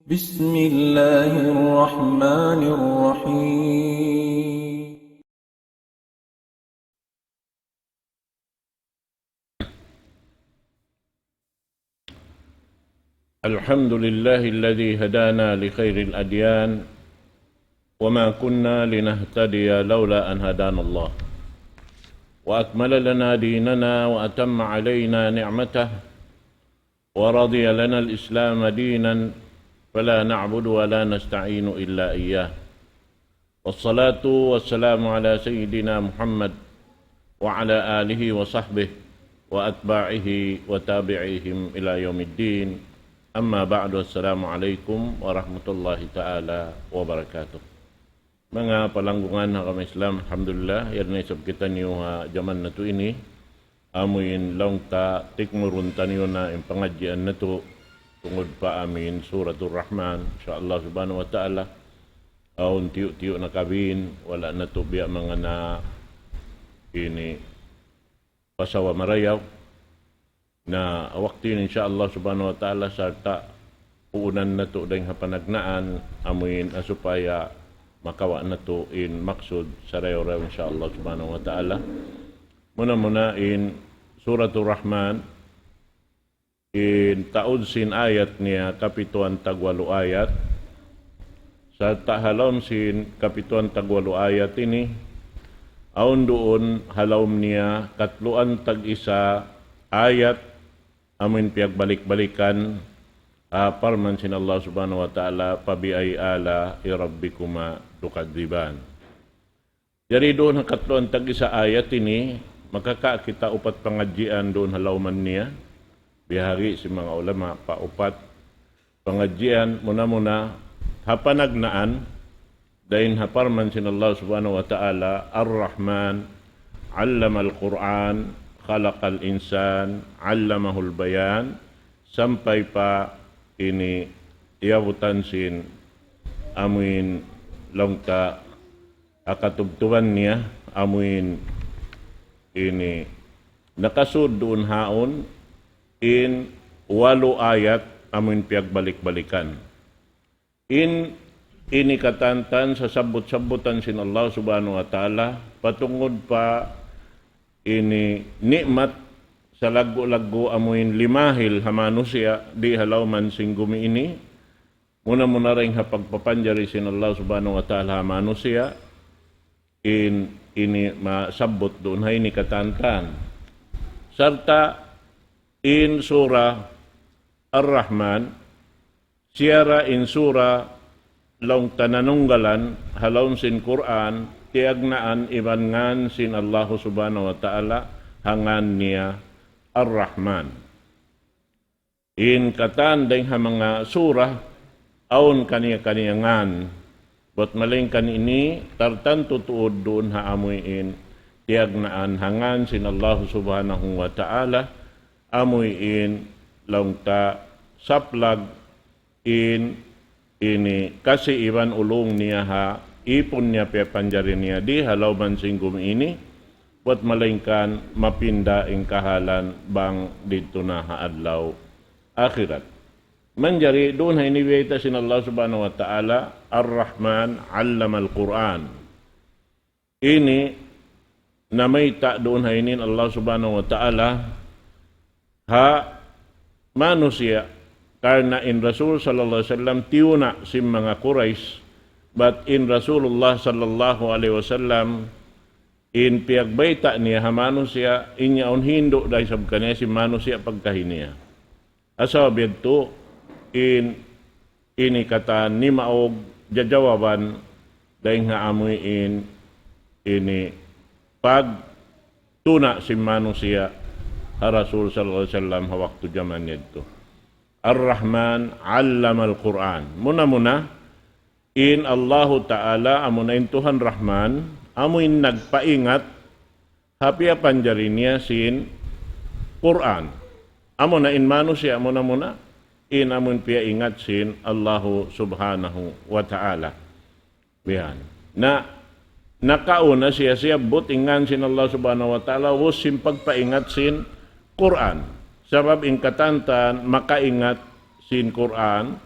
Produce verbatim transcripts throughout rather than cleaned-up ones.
بسم الله الرحمن الرحيم. الحمد لله الذي هدانا لخير الأديان وما كنا لنهتدي لولا أن هدانا الله وأكمل لنا ديننا وأتم علينا نعمته ورضي لنا الإسلام دينا فلا نعبد ولا نستعين إلا إياه. والصلاة والسلام على سيدنا محمد وعلى آله وصحبه وأتباعه وتابعيهم إلى يوم الدين. أما بعد، السلام عليكم ورحمة الله تعالى وبركاته. Manga palanggungan ha agama Islam, alhamdulillah, yari na isab kitaniyu ha jaman natu' ini, amuin laung ta tikmurun taniyu na in pangadjian natu' tungud pa amuin Suratul Rahman, insya Allah subhanahu wa ta'ala, awn tiyu'-tiyu' na kabin, wala' natu' biya' manga na ini pasawa marayaw. Na waktu ini, insya Allah subhanahu wa ta'ala, sarta' puunan natu' dayng ha panagnaan, amuin, ah, supaya makawa' natu' in maksud sarayaw-rayaw, insya Allah subhanahu wa ta'ala. Muna-muna in Suratul Rahman, in taud sin ayat niya kapituan tagwalu ayat. Sarta' ha lawm sin kapituan tagwalu ayat ini, awn duun ha lawm niya katluan tag-isa ayat amuin piyagbalik-balikan, ah, parman sin Allah subhanahu wa ta'ala, فبأي آلاء ربكما تكذبان. Jari duun ha katluan tag-isa ayat ini, makakawa' kita upat pangadjian duun ha lawman niya. Biyahagi' sin manga ulama pa upat pangadjian, muna-muna ha panagnaan, dayn ha parman sin Allah subhanahu wa ta'ala, الرحمن علم القرآن خلق الإنسان علمه البيان, sampay pa ini iyabutan sin amuin laung ta ha katubtuban niya, amuin ini nakasud duun haun in walu ayat amuin piyagbalik-balikan. In ini katantan sasabbut-sabbutan sin Allah subhanahu wa ta'ala, patungud pa ini ni'mat salaggu'-laggu' amuin limahil ha manusiya' di ha lawman sin gumi ini, muna-muna dayn ha pagpapanjari sin Allah subhanahu wa ta'ala ha manusiya', in ini masabbut duun ha ini katantan. Sarta' in Surah Ar-Rahman, siya ra in sura laung ta nanunggalan ha lawm sin Qur'an, tiyagnaan iban ngan sin Allahu subhanahu wa ta'ala, ha ngan niya Ar-Rahman. In katan dayng ha manga sura, awn kaniya-kaniya ngan. Bat malayngkan ini tartantu tuud duun ha amuin tiyagnaan ha ngan sin Allahu subhanahu wa ta'ala, amuin laung ta saplag in ini kasi iban ulung niya ha ipun niya piyapanjari niya di ha lawman sin gumi ini, bat malayngkan mapinda in kahalan bang didtu na ha adlaw akhirat. Manjari duun ha ini biyayta' sin Allah subhanahu wa ta'ala, الرحمن علم القرآن. Ini namayta' duun ha ini in Allah subhanahu wa ta'ala ha manusiya', karna' in Rasul sallallahu alayhi wasallam tiyuna' sin manga Quraysh, bat in Rasulullah sallallahu alayhi wasallam in piyagbayta' niya ha manusiya', in yaun hindu' da isab kaniya sin manusiya' pagkahi niya. Asal biya' tu in ini katan nimaug jajawaban dayng ha amuin ini pagtuna' sin manusiya' ha Rasul sallallahu alayhi wasallam ha waktu jaman yadtu. الرحمن علم القرآن. Muna-muna, in Allahu Ta'ala, amuna in Tuhan Rahman, amuin nagpaingat ha piyapanjari niya sin Qur'an. Amuna in manusiya' muna-muna, in amun piyaingat sin Allahu subhanahu wa ta'ala. Bihan. Na, nakauna siya, siyabbut in ngan sin Allah subhanahu wa ta'ala, ubus sin pagpaingat sin Qur'an. Sabab in katantan makaingat sin Qur'an,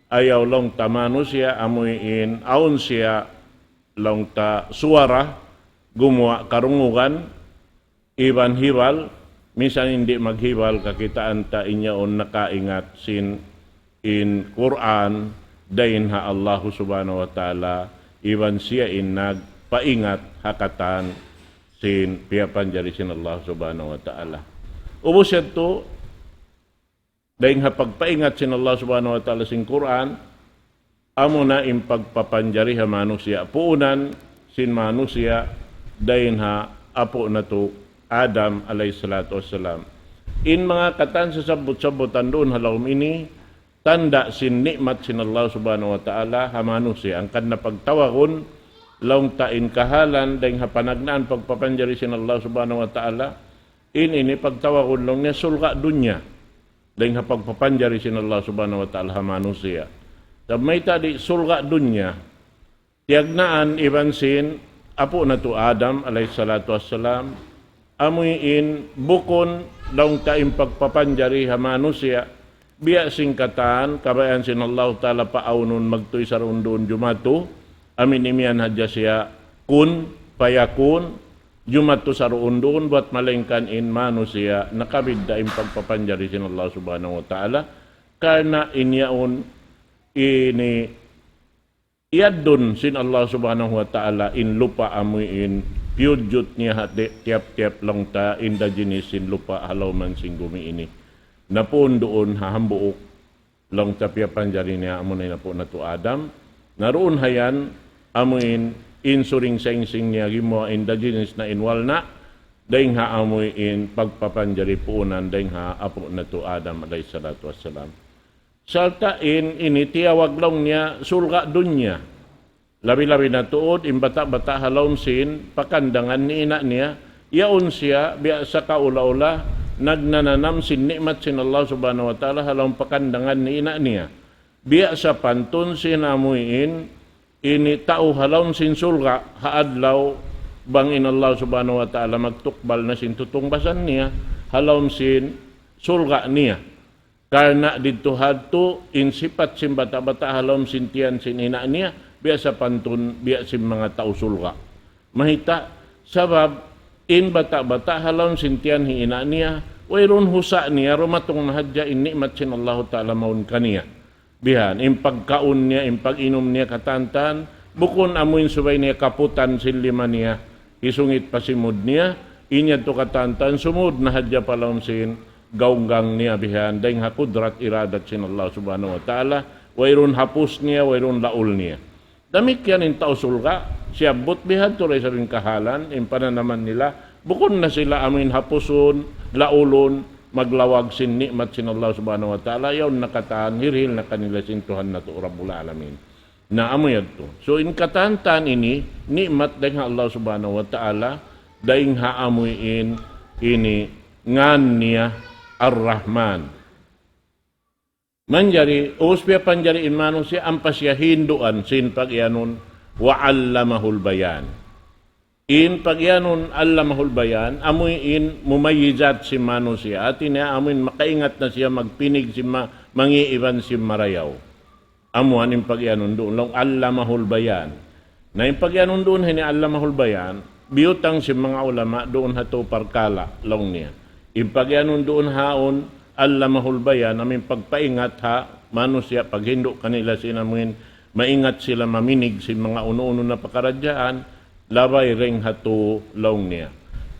ayaw laung ta manusiya' amuin awn siya laung ta suwara, gumuwa' karungugan, iban hibal, minsan di' maghibal kakitaan ta in yaun nakaingat sin in Qur'an, dayn ha Allahu Subhanahu wa Ta'ala, iban siya in nagpaingat ha katan sin piyapanjari sin Allah Subhanahu wa Ta'ala. Ubus yadtu, dayn ha pagpaingat sin Allah Subhanahu wa Ta'ala sin Qur'an, amuna in pagpapanjari ha manusiya', puunan sin manusiya', dayn ha apu' natu' Adam alayhi salatu wassalam. In manga katan sasabbut-sabbutan duun ha lawm ini, tanda' sin ni'mat sin Allah Subhanahu wa Ta'ala ha manusiya'. Hangkan na pagtawagun, laung ta in kahalan, dayn ha panagnaan pagpapanjari sin Allah Subhanahu wa Ta'ala, in ini pagtawagun laung niya surga' dunya. Dayn ha pagpapanjari sin Allah Subhanahu wa Ta'ala ha manusiya'. Sa' mayta' di' surga' dunya, tiyagnaan iban sin apu' natu' Adam alayhi salatu wassalam, amuin bukun laung ta in pagpapanjari ha manusiya', biya' sin katan, kabayaan sin Allah Ta'ala paawnun magtuy saruun-duun jumatu, amin imiyan hadja siya kun, fayakun, jumatu saruun-duun, buwat malaingkan in manusiya', nakabidda' in pagpapanjari sin Allah Subhanahu wa Ta'ala, karna' in yaun ini iyaddun sin Allah Subhanahu wa Ta'ala in lupa' amuin piyudjut niya ha ti-, tiyap-tiyap laung ta indigenous sin lupa' ha lawm sin gumi ini. Napuun duun ha hambuuk laung ta piyapanjari niya amuna in apu' natu' Adam. Na duun ha yan, amuin in suring saing-sing niya gimuwa' indigenous na in walna', dayn ha amuin pagpapanjari puunan dayn ha apu' natu' Adam alayhi salatu wassalam. Sarta' in ini tiyawag laung niya surga' dunya. Labi-labi na tuud in bata'-bata' ha lawm sin pakandangan ni ina' niya, yaun siya biya' sa kaula-ula nagnananam sin ni'mat sin Allah Subhanahu wa Ta'ala ha lawm pakandangan ni ina' niya. Biya' sapantun sin amuin ini tau ha lawm sin surga' ha adlaw bang in Allah Subhanahu wa Ta'ala magtukbal na sin tutungbasan niya ha lawm sin surga' niya. Karna' didtu hadtu in sipat sin bata'-bata' ha lawm sin tiyan sin ina' niya, biya' sapantun, biya' sin manga tau surga'. Mayta', sabab in bata'-bata' ha lawm sin tiyan hi ina' niya, wayruun husa' niya, dumatung na hadja in ni'mat sin Allahu Ta'ala mawn kaniya. Bihan, in pagkaun niya, in pag-inum niya katantan, bukun amuin subay niya kaputan sin lima niya, hisungit pa simud niya, in yadtu katantan, sumud na hadja pa lawm sin gaunggang niya bihan, dayn ha kudrat iradat sin Allah Subhanahu wa Ta'ala, wayruun hapus niya, wayruun laul niya. Damikkiyan in tau surga', siyabbut bihan tuud isab in kahalan, in pananaman nila, bukun na sila amuin hapusun, laulun, maglawag sin ni'mat sin Allah Subhanahu wa Ta'ala, yaun na katan, hirihil na kanila sin Tuhan natu' Rabbul Alamin. Na amu yadtu. So, in katan-katan ini, ni'mat dayn ha Allah Subhanahu wa Ta'ala, dayn ha amuin ini ngan niya Ar-Rahman. Manjari, ubus piyapanjari in manusiya', ampa siya hinduan sin pag-iyanun, وعلمه البيان. In pag-iyanun allamahul bayan, amuin mumayyizat sin manusiya'. Hati niya amuin makaingat na siya magpinig sin ma-, mangi' iban sin marayaw. Amu yan in pag-iyanun duun, laung allamahul bayan. Na in pag-iyanun duun, ini allamahul bayan, biyutang sin manga ulama duun ha tū parkala', laung niya. In pag-iyanun duun haun, allamahul bayan, amuin pagpaingat ha manusiya', paghindu' kanila sin amuin maingat sila maminig sin manga unu-unu na pakaradjaan, labay dayn ha tū, laung niya,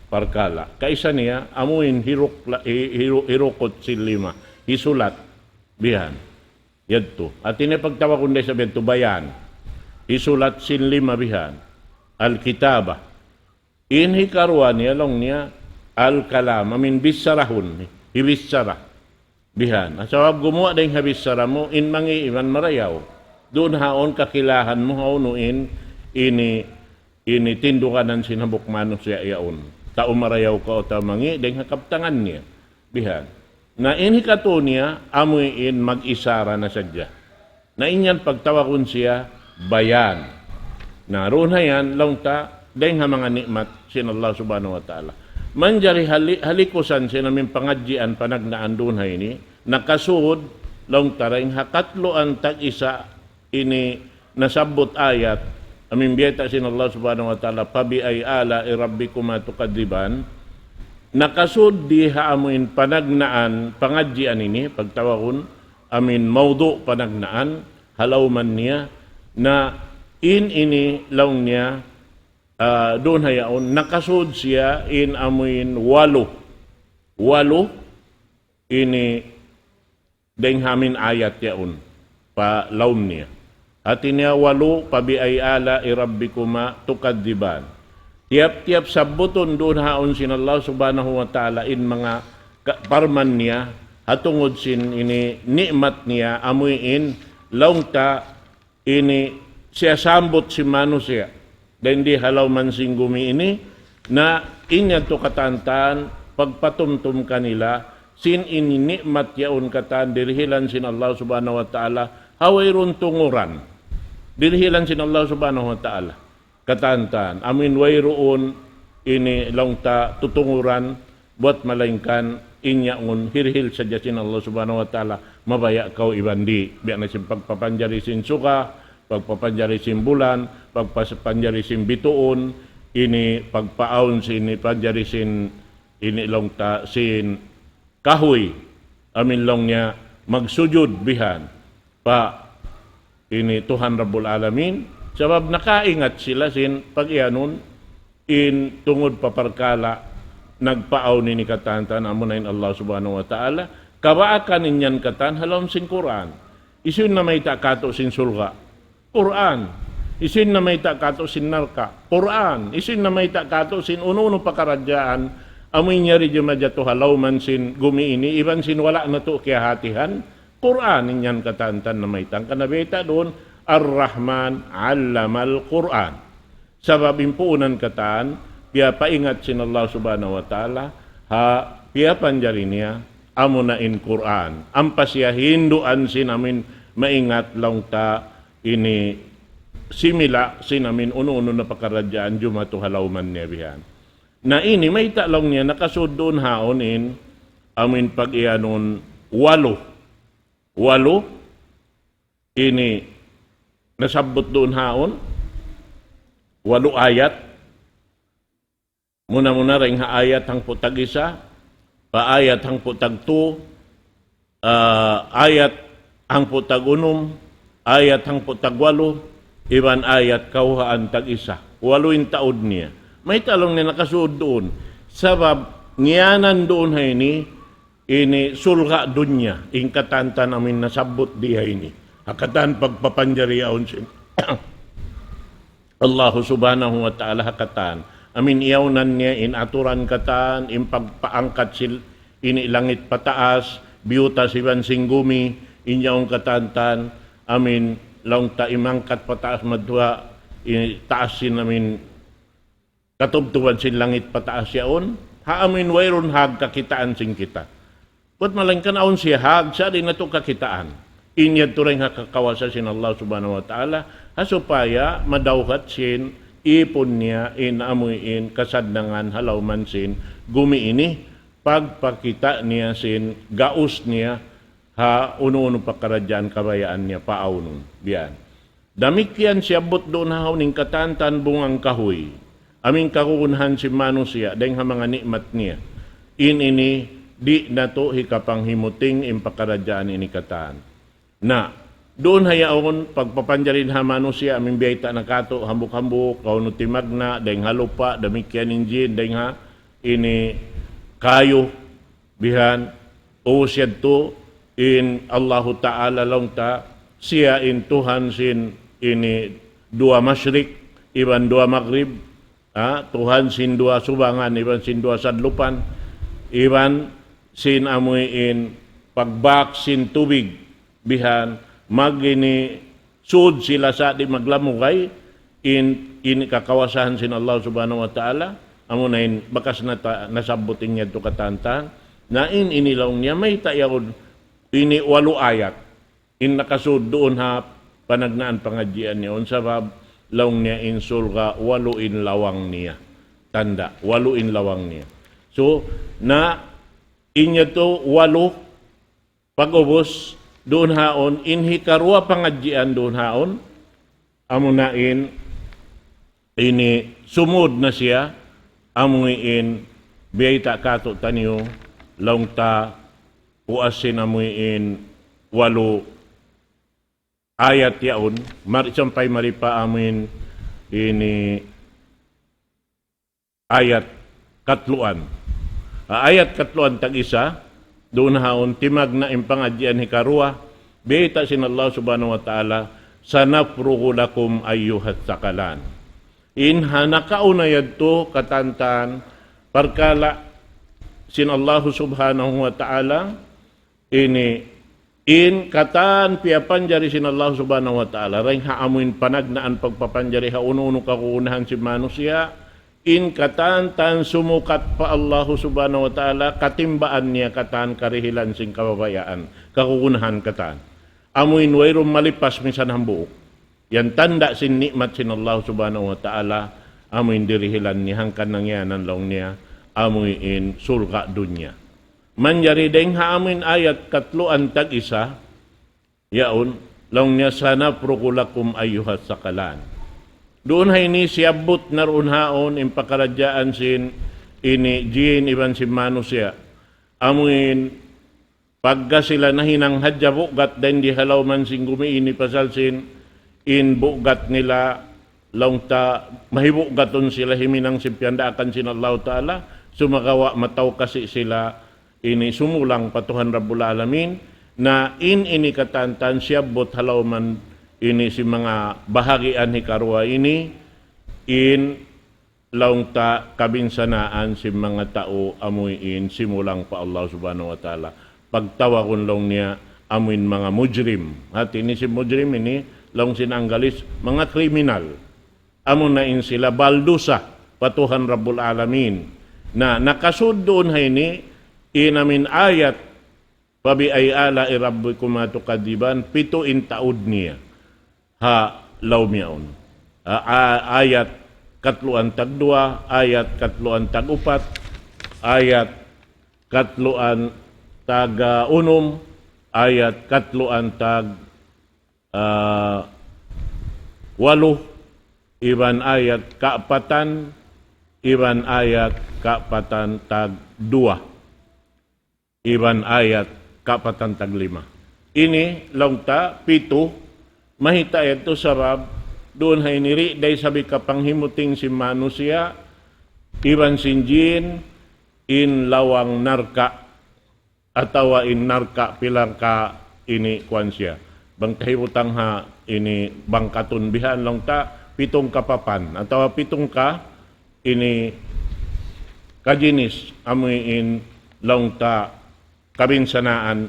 parkala'. Kaisa niya, amuin hiruk la-, hi-, hiru-, hirukut sin lima, hisulat, bihan. Yadtu. Hati niya pagtawagun da isab yadtu bayan. Hisulat sin lima bihan. Al-kitaba. In hikaruwa niya, laung niya, al-kalam. Amuin bissarahun. Hibichara. Bihan. Sabab gumuwa' dayn ha bichara mu, in mangi' iban marayaw. Duun haun kakilahan mu haunu in, ini, ini tinduganan sin hambuuk manusiya' yaun. Tau marayaw ka atawa mangi', dayn ha kabtangan niya. Bihan. Na in hikatū niya, amuin mag-isara na sadja. Na in yan pagtawagun siya bayan. Na duun ha yan, laung ta, dayn ha manga ni'mat sin Allah Subhanahu wa Ta'ala. Manjari hali-, halikusan sin amuin pangadjian panagnaan duun ha ini, nakasud, laung ta dayn ha katluan tag-isa ini nasabbut ayat, amu in biyayta' sin Allah Subhanahu wa Ta'ala, فبأي آلاء ربكما تكذبان, nakasud di ha amu in panagnaan pangadjian ini, pagtawagun amu in mawdu' panagnaan, ha lawman niya, na in ini laung niya, ah, duun ha yaun, nakasud siya in amu in walu. Walu ini dayng ha amu in ayat yaun pa lawm niya. Hati niya walu, فبأي آلاء ربكما تكذبان. Tiyap-tiyap sabbutun duun ha yaun sin Allah Subhanahu wa Ta'ala in manga ka-, parman niya, ha tungud sin ini ni'mat niya, amu in laung ta ini siyasambut sin manusiya'. Dayn di ha lawman sin gumi ini, na in yadtu katan-katan pagpatumtum kanila, sin ini ni'mat yaun katan dirihilan sin Allah Subhanahu wa Ta'ala, ha wayruun tunguran. Dirihilan sin Allah Subhanahu wa Ta'ala. Katan-katan, amu in wayruun ini laung ta tutunguran, buwat malaingkan in yaun hirihil sadja sin Allah Subhanahu wa Ta'ala, mabaya' kaw iban di', biya' na sin pagpapanjari sin suga, pagpapanjari sin bulan, pagpapanjari sin bituun, ini pagpaawn sin ini panjari sin ini laung ta sin kahuy, amu in laung niya magsujud bihan pa ini Tuhan Rabbul Alamin, sabab nakaingat sila sin pag-iyanun in tungud pa parkala' nagpaawn ini katan-katan amuna in Allah Subhanahu wa Ta'ala, kabaakan in yan katan ha lawm sin Qur'an. Hisiyu in namayta' katu' sin surga'? Qur'an. Hisiyu in namayta' katu' sin narka'? Qur'an. Hisiyu in namayta' katu' sin unu-unu pakaradjaan amu in yari jumajatu ha lawman sin gumi ini, iban sin wala' natu' kiyahatihan? Qur'an in yan katan-katan namayta'. Hangkan na bayta' duun, الرحمن علم القرآن. Sabab in puunan katan, piyapaingat sin Allah Subhanahu wa Ta'ala, ha piyapanjari niya, amuna in Qur'an. Ampa siya hinduan sin amu in maingat laung ta ini simila' sin amu in unu-unu na pakaradjaan jumatu ha lawman niya bihan. Na ini mayta' laung niya nakasud duun ha yaun in amu in pag-iyanun walu. Walu ini nasabbut duun ha yaun, walu ayat. Muna-muna dayn ha ayat hangpu' tag-isa, pa ayat hangpu' tagtu, ah, ayat hangpu' tag-unum, ayat hangpu' tagwalu, iban ayat kawhaan tag-isa. Walu in taud niya. Mayta' laung niya nakasud duun? Sabab ngiyanan duun ha ini, ini surga' dunya, in katan-katan amu in nasabbut di ha ini. Ha katan pagpapanjari yaun sin Allahu Subhanahu wa Ta'ala ha katan. Amu in iyawnan niya in aturan katan, in pagpaangkat sin ini langit pataas, biyutas iban sin gumi, in yaun katan-katan, amu in laung ta imangkat pataas madtu ha ini taas sin amu in katubtuban sin langit pataas yaun, ha amu in wayruun hag kakitaan sin kita. Buwat malaingkan awn siya hag, sa' di' natu' kakitaan. In yadtu dayn ha kakawasa sin Allah Subhanahu wa Ta'ala, ha supaya madawhat sin ipun niya in amu in kasadnangan ha lawman sin gumi ini, pagpakita' niya sin gaus niya ha unu-unu pakaradjaan kabayaan niya paawnun. Biya' yan. Damikkiyan siyabbut duun ha yaun in katan-katan bunga kahuy. Amu in kagunahan sin manusiya', dayng ha manga ni'mat niya. In ini, di' natu' hikapanghimuting in pakaradjaan ini katan. Na, duun ha yaun, pagpapanjari ha manusiya', amu in biyayta' na katu', hambuuk-hambuuk, hawnu timagna', dayng ha lupa', damikkiyan in jin, dayng ha ini kayu, bihan, ubus yadtu, in Allahu Ta'ala laung ta, siya in Tuhan sin ini duwa mashrik, iban duwa maghrib, ha, Tuhan sin duwa subangan, iban sin duwa sadlupan, iban sin amu in pagbak sin tubig, bihan, mag ini sud sila sa' di' maglamugay, in, in kakawasahan sin Allah Subhanahu wa Ta'ala, amu na in bakas nata-, nasabbut in yadtu katan-katan. Na in ini laung niya, mayta' yaun ini walu ayat. In nakasud duun ha panagnaan pangadjian niya yaun, sabab laung niya in surga' walu in lawang niya. Tanda', walu in lawang niya. So, na in yadtu walu, pag-ubus, duun haun, in hikaruwa pangadjian duun haun, amuna in ini sumud na siya, amuin biyayta' katu'taniyu, laung ta, puas sin amuin walu ayat yaun, mari sampay mari pa amuin ini ayat katluan. Ah, ayat katluan tag-isa, duun haun timagna' in pangadjian hikaruwa, biyayta' sin Allah Subhanahu wa Ta'ala, "Sanafrugu lakum ayyuhat sakalan." In ha nakauna yadtu katantan parkala' sin Allah Subhanahu wa Ta'ala, ini in katan piyapanjari sin Allah Subhanahu wa Ta'ala, dayn ha amuin panagnaan pagpapanjari ha unu-unu kagunahan sin manusiya', in katan tan sumukat pa Allah Subhanahu wa Ta'ala, katimbaan niya katan karihilan sin kababayaan, kagunahan katan. Amuin wayruun malipas misan hambuuk. Yan tanda' sin ni'mat sin Allah Subhanahu wa Ta'ala, amuin dirihilan niya hangkan nangyanan laung niya, amuin surga' dunya. Manjari dayn ha amuin ayat katluan tag-isa, yaun, laung niya, "Sanafrugu lakum ayyuhas sakalan." Duun ha ini siyabbut na duun haun in pakaradjaan sin ini jin iban sin manusiya'. Amuin pagga sila nahinang hadja bugat dayn di ha lawm sin gumi ini pasal sin in bugat nila laung ta mahibugatun sila himinang sin piyandaakan sin Allahu Ta'ala, sumagawa' mataw kasi sila ini sumulang pa Tuhan Rabbul Alamin, na in ini katantan siyabbut ha lawm ini sin manga bahagian hikaruwa ini, in laung ta kabinsanaan sin manga tau amuin simulang pa Allah Subhanahu wa Ta'ala. Pagtawagun laung niya amuin manga mujrim. Hati ini sin mujrim ini, laung sin Anggalis, manga kriminal. Amuna in sila baldusa pa Tuhan Rabbul Alamin. Na nakasud duun ha ini, in amuin ayat, "Fabiayyi ala'i rabbikuma tukadhdhiban," pitu in taud niya ha lawm yaun. A-, a-, ayat katluan tag duwa, ayat katluan tag upat, ayat katluan tag, ah, unum, ayat katluan tag, ah, walu, iban ayat kaapatan, iban ayat kaapatan tag duwa, iban ayat kaapatan tag lima. Ini laung ta pitu, mahita yadtu sabab duun ha ini di' da isab hikapanghimuting sin manusiya' iban sin jin in lawang narka', atawa in narka' pilangka' ini kuwan siya. Bang ta hibutang ha ini bangkatun bihan laung ta pitung kapapan, atawa pitung ka ini kajinis amuin laung ta kabinsanaan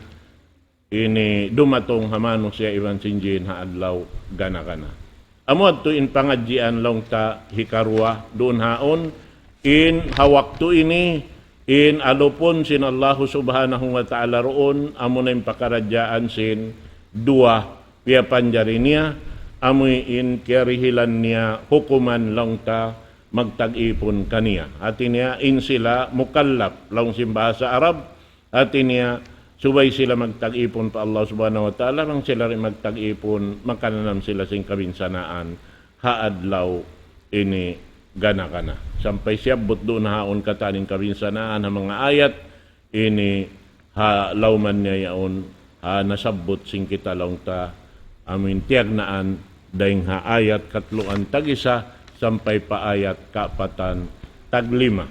ini dumatung ha manusiya' iban sin jin ha adlaw gana-gana. Amu yadtu in pangadjian laung ta hikaruwa duun haun, in ha waktu ini, in alupun sin Allahu Subhanahu wa Ta'ala duun, amuna in pakaradjaan sin duwa piyapanjari niya, amuin kiyarihilan niya hukuman laung ta magtag-ipun kaniya. Hati niya, in sila mukallaf, laung sin bahasa Arab, hati niya, subay sila magtag-ipun pa Allah Subhanahu wa Ta'ala, bang sila di' magtag-ipun, makananam sila sin kabinsanaan ha adlaw ini gana-gana. Sampay siyabbut duun haun katan in kabinsanaan ha manga ayat, ini ha lawm niya yaun, ha nasabbut sin kita laung ta, amuin tiyagnaan, dayn ha ayat katluan tag isa, sampay pa ayat kaapatan tag lima.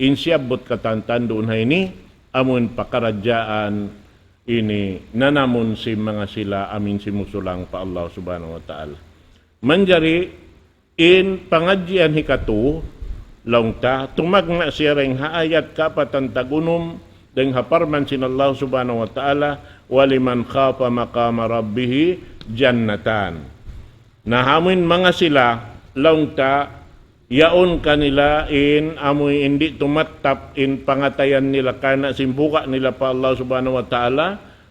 In siyabbut katantan duun ha ini, amuin pakaradjaan ini nanamun sin manga sila amuin simusulang pa Allah Subhanahu wa Ta'ala. Manjari in pangadjian hikatu, laung ta, tumagna' siya dayn ha ayat kaapatan tag unum, dayn ha parman sin Allah Subhanahu wa Ta'ala, "Wa liman khafa maqama rabbihi jannatan." Na amuin manga sila, laung ta, yaun kanila in amuin di' tumattap in pangatayan nila karna' sin buga' nila pa Allah Subhanahu wa Ta'ala,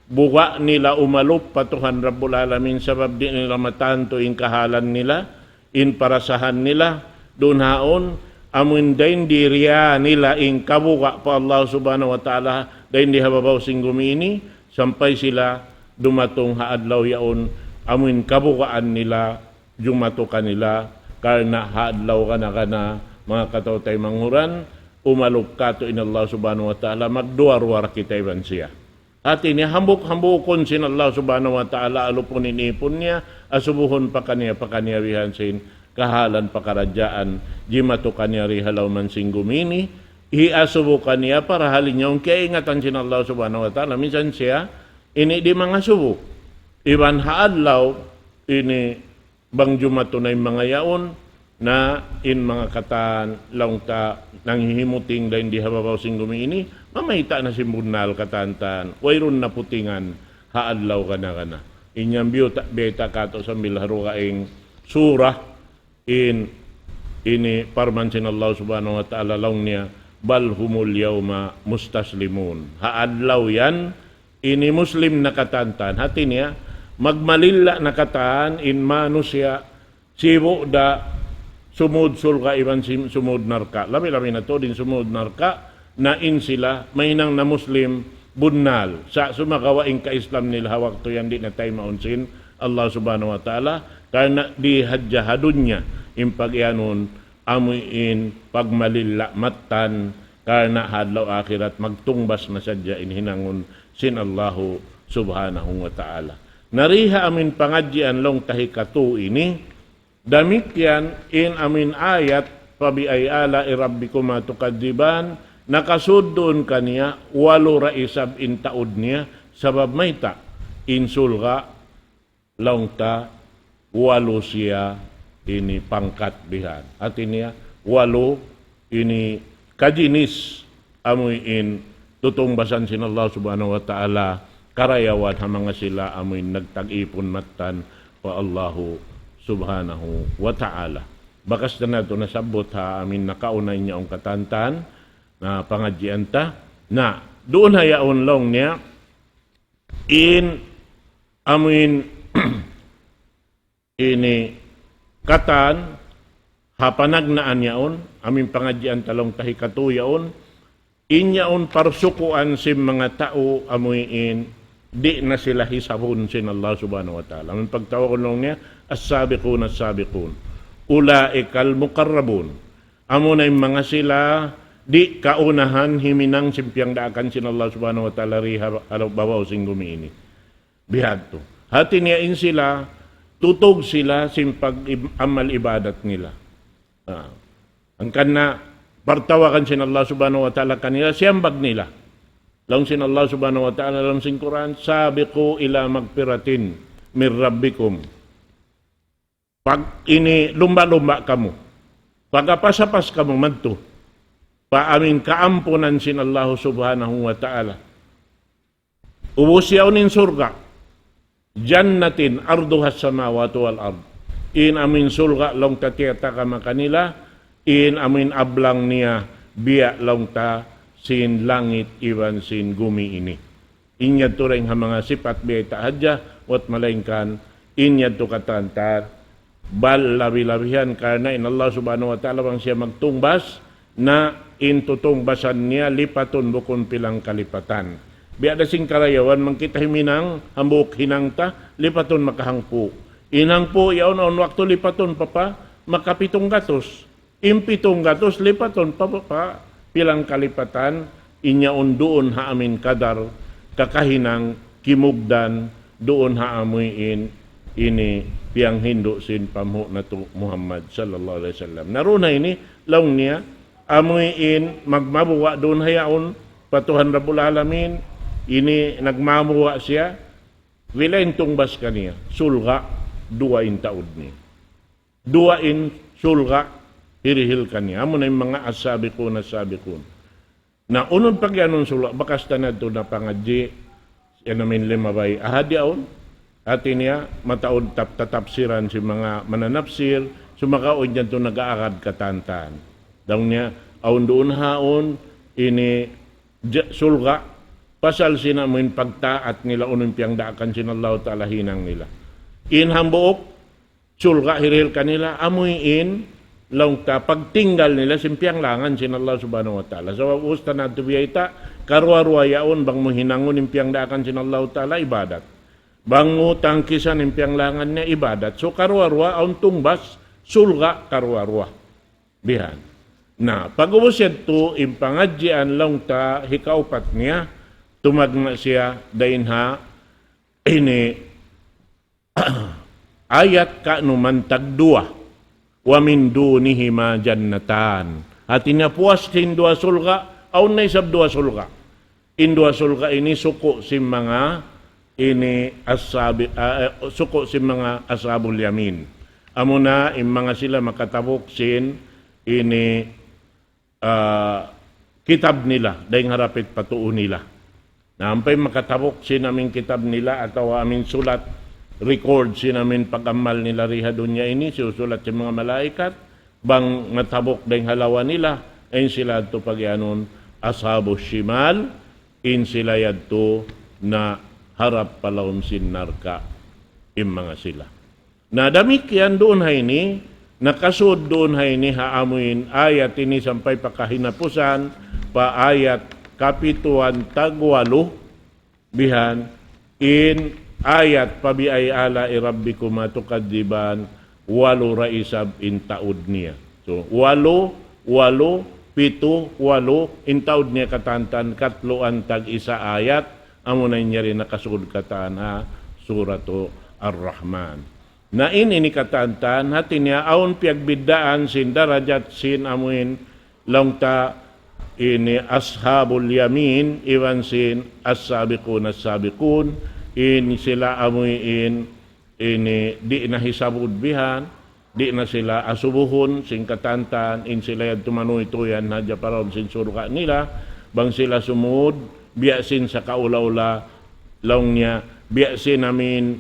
buga' nila umalup pa Tuhan Rabbul Alamin sabab di' nila matantu in kahalan nila, in parasahan nila, duun haun, amuin dayn di riya nila in kabuga' pa Allah Subhanahu wa Ta'ala, dayn di ha babaw sin gumi ini, sampay sila dumatung ha adlaw yaun, amuin kabugaan nila, jumatu kanila, karna' ha adlaw kana-kana, manga kataw-taymanghuran, umalup katu' in Allah Subhanahu wa Ta'ala, magduwa-ruwa kita iban siya. Hati niya, hambuuk-hambuukun sin Allah Subhanahu wa Ta'ala, alupun in ipun niya, asubuhun pakaniya-pakaniya bihan sin kahalan pakaradjaan, jimatu kaniya di ha lawm sin gumi ini, hiasubu kaniya parahal in yaun kiyaingatan sin Allah Subhanahu wa Ta'ala. Minsan siya, ini di' mangasubu. Iban ha adlaw, ini bang jumatu na in manga yaun, na in manga katan laung ta nanghihimuting dayn di ha babaw sin gumi ini, mamayta' na sin bunnal katan-katan, wayruun na putingan ha adlaw kana-kana. In yan biya' ta-, biya' ta katu' sambil ha dugaing surah, in, ini parman sin Allah Subhanahu wa Ta'ala laung niya, بل هم اليوم مستسلمون. Ha adlaw yan, ini Muslim na katan-katan. Hati niya, magmalilla na katan in manusiya' sibu' da sumud surga' iban sim-, sumud narka'. Labi-labi na tuud in sumud narka', na in sila, mahinang na Muslim, bunnal. Sa' sumagawa' in ka-Islam nila ha waktu yan di' na taymaun sin Allah Subhanahu wa Ta'ala, karna' di' hadja ha dunya, in pag-iyanun, amu in pagmalilla mattan, karna' ha adlaw akhirat magtungbas na sadja in hinangun sin Allahu Subhanahu wa Ta'ala. Na di ha amin pangadjian laung ta hikatu ini, damikkiyan in amin ayat, فبأي آلاء ربكما تكذبان, nakasud duun kaniya, walu ra isab in taud niya, sabab mayta', in surga', laung ta, walu siya ini pangkat bihan. Hati niya, walu ini kajinis amuin tutungbasan sin Allah Subhanahu wa Ta'ala, karayawan ha manga sila amuin nagtag-ipun mattan pa Allahu Subhanahu wa Ta'ala. Bakas ta na tuud nasabbut ha amin nakauna in yaun katan-katan na pangadjian ta. Na, duun ha yaun laung niya, in amuin ini katan ha panagnaan yaun, amin pangadjian ta laung ta hikatu yaun, in yaun parsukuan sin manga tau amuin di' na sila hisabun sin Allah Subhanahu wa Ta'ala. Amin pagtawagun laung niya, السابقون السابقون أولئك المقربون. Amuna in manga sila di' kaunahan himinang sin piyangdaakan sin Allah Subhanahu wa Ta'ala di ha, ha babaw sin gumi ini. Bihadtu. Hati niya in sila, tutug sila sin pag-amal ibadat nila. Ah. Hangkan na partawagan sin Allah Subhanahu wa Ta'ala kanila, siyambag nila. Laung sin Allah Subhanahu wa Ta'ala, laung sin Qur'an, سابقوا إلى مغفرة من ربكم. Pag ini lumba'-lumba' kamu, pagapas-apas kamu madtu pa amin kaampunan sin Allah Subhanahu wa Ta'ala. Ubus yaun in surga', جنة عرضها السماوات والأرض. In amin surga' laung ta tiyatagama kanila, in amin ablang niya biya' laung ta sin langit iban sin gumi ini. In yadtu dayn ha manga sipat biyayta' hadja, wat malaingkan in yadtu katan-katan, bal labi-labihan karna' in Allah Subhanahu wa Ta'ala bang siya magtungbas, na in tutungbasan niya lipatun bukun pilang kalipatan. Biya' da sin karayawan bang kita himinang, hambuuk hinang ta, lipatun makahangpu'. In hangpu' yaun awn waktu lipatun pa pa makapitung gatus. In pitung gatus lipatun pa, pa pilang kalipatan, in yaun duun ha amin kadar, kakahinang, kimugdan, duun ha amuin, ini piyanghindu' sin panghu' natu' Muhammad sallallahu alayhi wasallam. Na duun ha ini, laung niya, amuin magmabuga' duun ha yaun, pa Tuhan Rabbul Alamin, ini nagmabuga' siya, wala' in tungbas kaniya, surga', duwa in taud niya. Duwa in surga' hirihil kaniya. Amuna in manga as-sabiqun as-sabiqun. Na unu in pagiyanun surga', bakas ta na tuud napangadji', yan amin limabay ahad yaun. Hati niya, mataud tap-, tatapsiran sin manga mananapsir, sumagawa' yan tuud nag-aagad katan-katan. Laung niya, awn duun ha yaun, ini ja-, surga', pasal sin amuin pagtaat nila unu in piyangdaakan sin Allahu Ta'ala hinang nila. In hambuuk, surga' hirihil kanila, amuin, laung ta pagtinggal nila sin piyanglangan sin Allah Subhanahu wa Ta'ala. Sabab ubus ta na tuud biyayta', karuwa-ruwa yaun bang mu hinangun in piyangdaakan sin Allahu Ta'ala ibadat. Bang mu tangkisan in piyanglangan niya ibadat. So, karuwa-ruwa, awn tungbas, surga', karuwa-ruwa. Bihan. Na, pag'ubus yadtu, in pangadjian laung ta hikaupat niya, tumagna' siya, dayn ha, ini, ayat ka'numan tagduwa. ومن دونهما جنتان. Hati niya puas sin duwa surga', awn na isab duwa surga'. In duwa surga' ini suku' sin manga ini ashabi-, ah, eh, suku' sin manga ashabul yamin. Amuna in manga sila makatabuk sin ini, ah, kitab nila, dayn ha rapit pa tuu nila. Na ampay makatabuk sin amin kitab nila atawa amin sulat, record sin amin pag-amal nila di ha dunya ini, siyusulat sin manga malaikat, bang matabuk dayn ha lawa nila, in sila yadtu pagiyanun ashabu shimal, in sila yadtu na harap pa lawm sin narka', in manga sila. Na damikkiyan duun ha ini, nakasud duun ha ini ha amuin ayat ini sampay pa kahinapusan, pa ayat kapituan tagwalu, bihan, in ayat فبأي آلاء ربكما تكذبان, walu da isab in taud niya. So, walu, walu, pitu, walu, in taud niya katantan, katluan tag-isa ayat, amuna in yari nakasud katan ha Suratu Ar-Rahman. Na in ini katantan, hati niya awn piyagbiddaan sin darajat sin amuin laung ta ini ashabul yamin, iban sin as-sabiqun as-sabiqun, in sila amuin ini di' na hisabud bihan, di' na sila asubuhun, sin katantan, in sila yadtu manuytuyan hadja pa lawm sin surga' nila, bang sila sumud, biya' sin sakaula-ula, laung niya, biya' sin amuin,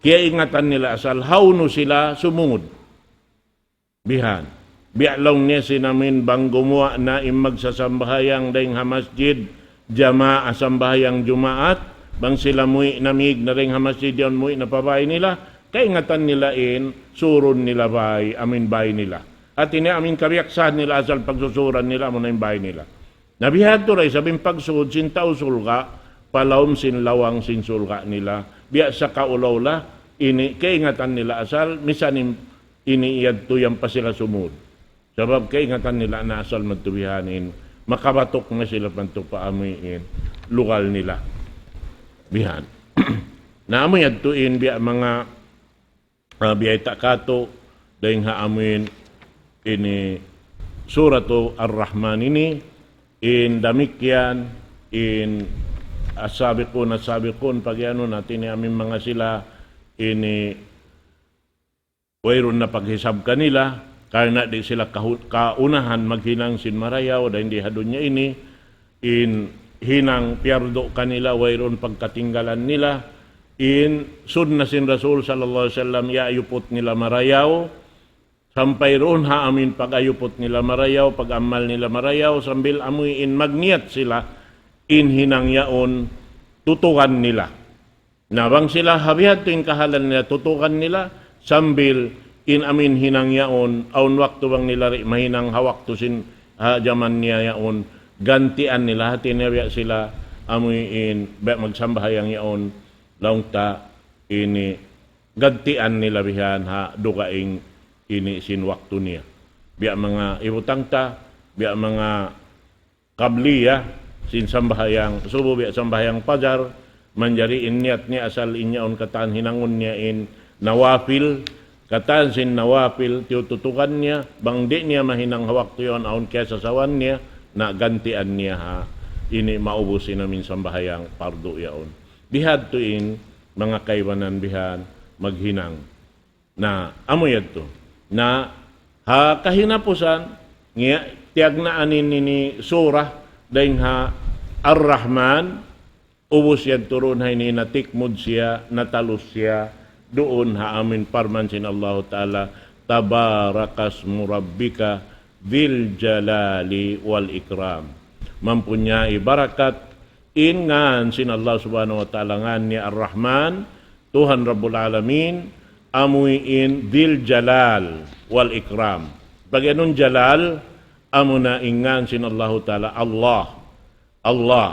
kiyaingatan nila asal, hawnu sila sumud. Bihan. Biya' laung niya sin amuin bang gumuwa' na in magsasambahayang dayn ha masjid, jamaa sambahayang Jumaat, bang sila muwi' na, mīg na dayn ha masjid yaun, muwi' na pa bāy nila, kaingatan nila in, surun nila bāy, amuin bāy nila. Hati niya amuin kabiyaksahan nila asal pagsusuran nila, amuna in bāy nila. Na biya' hādtu da isab in pagsud sin tau surga', pa lawm sin lawang sin surga' nila. Biya' sakaula-ula, ini kaingatan nila asal, misan in, ini yadtu yan pa sila sumud. Sabab kaingatan nila na asal madtu bihan in, makabatuk na sila madtu pa amuin, lugal nila. Bihan. Na amu yadtu in biya' manga ah, biyayta' katu', dayn ha amuin ini Suratu Ar-Rahman ini, in damikkiyan, in as-sabiqun, as-sabiqun, pagiyanun hati niya amuin manga sila ini wayruun na paghisab kanila, karna' di' sila kahu-, kaunahan maghinang sin marayaw, dayn di ha dunya ini, in hinang piyardu' kanila, wayruun pagkatinggalan nila, in sunna sin Rasul sallallahu alayhi wasallam, iyayuput nila marayaw, sampay duun ha amuin pag-ayuput nila marayaw, pag-amal nila marayaw, sambil amuin magniyat sila, in hinang yaun tutugan nila. Na bang sila ha bihadtu in kahalan nila, tutukan nila, sambil in amuin hinang yaun, awn waktu bang nila di' mahinang ha waktu sin, ha jaman niya yaun, gantian nila, hati niya biya' sila amuin, biya' magsambahayang yaun, laung ta ini, gantian nila bihan ha dugaing ini sin waktu niya. Biya' manga ibutang ta, biya' manga qabliya, sin sambahayang subu biya' sambahayang pajar, manjari in niyat niya asal in yaun katan hinangun niya in nawafil, katan sin nawafil, tiyututukan niya, bang di' niya mahinang ha waktu yaun awn kiyasasawan niya, na gantian niya ha, ini maubus in amuin sambahayang pardu yaun. Bihadtu in, manga kaibanan bihan, maghinang. Na, amu yadtu. Na, ha kahinapusan, ngiya-, tiyagnaan ini ini surah, dayn ha Ar-Rahman, ubus yadtu duun ha ini natikmud siya, natalus siya, duun ha amuin parman sin Allahu Ta'ala, تبارك اسم ربك ذي الجلال والإكرام. Mampunyai barakat, in ngan sin Allah Subhanahu wa Ta'ala, ngan niya Ar-Rahman, Tuhan Rabbul Alamin, amuin Dhil Jalal wal Ikram. Pagiyanun Jalal, amuna in ngan sin Allahu Ta'ala, Allah. Allah.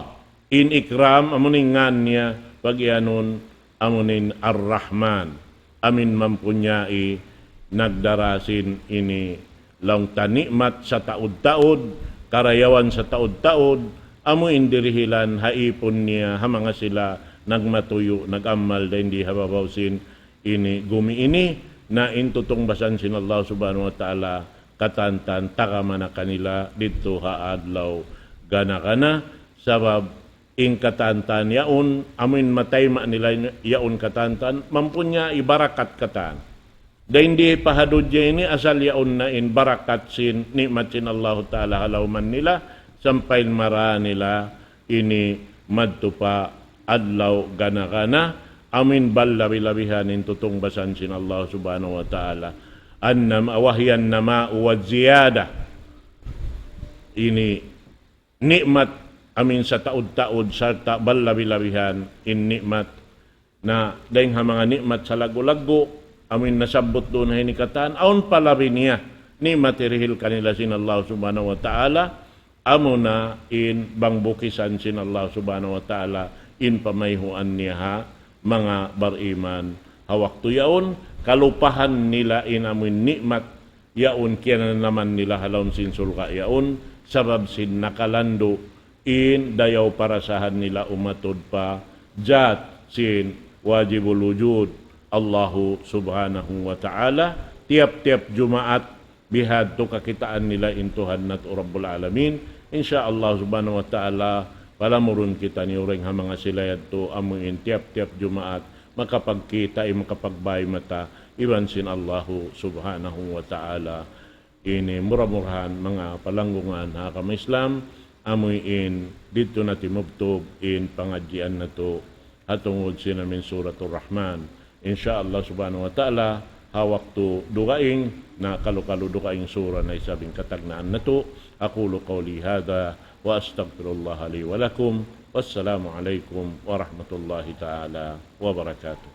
In Ikram, amuna in ngan niya, pagiyanun amuin Ar-Rahman, amuin mampunyai nagdara sin ini laung ta ni'mat sataud-taud, karayawan sataud-taud, amuin dirihilan ha ipun niya ha manga sila nagmatuyu', nag-amal dayn di ha babaw sin ini gumi ini, na in tutungbasan sin Allah Subhanahu wa Ta'ala katantan taga mana kanila didtu ha adlaw gana-gana, sabab in katantan yaun, amuin matayma' nila yaun katantan, mampunyai barakat katan. Dayn di pa ha dunya ini asal yaun na in barakat sin ni'mat sin Allahu Ta'ala ha lawman nila, sampay mara nila ini madtu pa adlaw gana-gana, amuin bal labi-labihan in tutungbasan sin Allah Subhanahu wa Ta'ala. Annam-, وهي النماء والزيادة. Ini ni'mat amuin sataud-taud sarta' bal labi-labihan in ni'mat na dayn ha manga ni'mat salaggu'-laggu', amuin nasabbut duun ha ini katan, awn pa labi niya ni'mat hirihil kanila sin Allah Subhanahu wa Ta'ala, amuna in bang bukisan sin Allah Subhanahu wa Ta'ala in pamayhuan niya ha manga bariman ha waktu yaun, kalupahan nila in amuin ni'mat yaun kiyananaman nila ha lawm sin surga' yaun, sabab sin nakalandu' in dayaw parasahan nila umatud pa jat sin wajibul wujud Allahu Subhanahu wa Ta'ala. Tiyap-tiyap Jumaat bihadtu kakitaan nila in Tuhan natu' Rabbul Alamin. Insya Allah Subhanahu wa Ta'ala, palamurun kitaniyu dayn ha manga sila yadtu amuin tiyap-tiyap Jumaat makapagkita', makapagbay mata iban sin Allahu Subhanahu wa Ta'ala. Ini mura-murahan manga palanggungan ha agama Islam, amuin didtu na timubtub in pangadjian natu' ha tungud sin amuin Suratul Rahman. Insya Allah Subhanahu wa Ta'ala, ha waktu dugaing, na kalu-kalu dugaing sura na isab in katagnaan natu'. أقول قولي هذا وأستغفر الله لي ولكم. والسلام عليكم ورحمة الله تعالى وبركاته.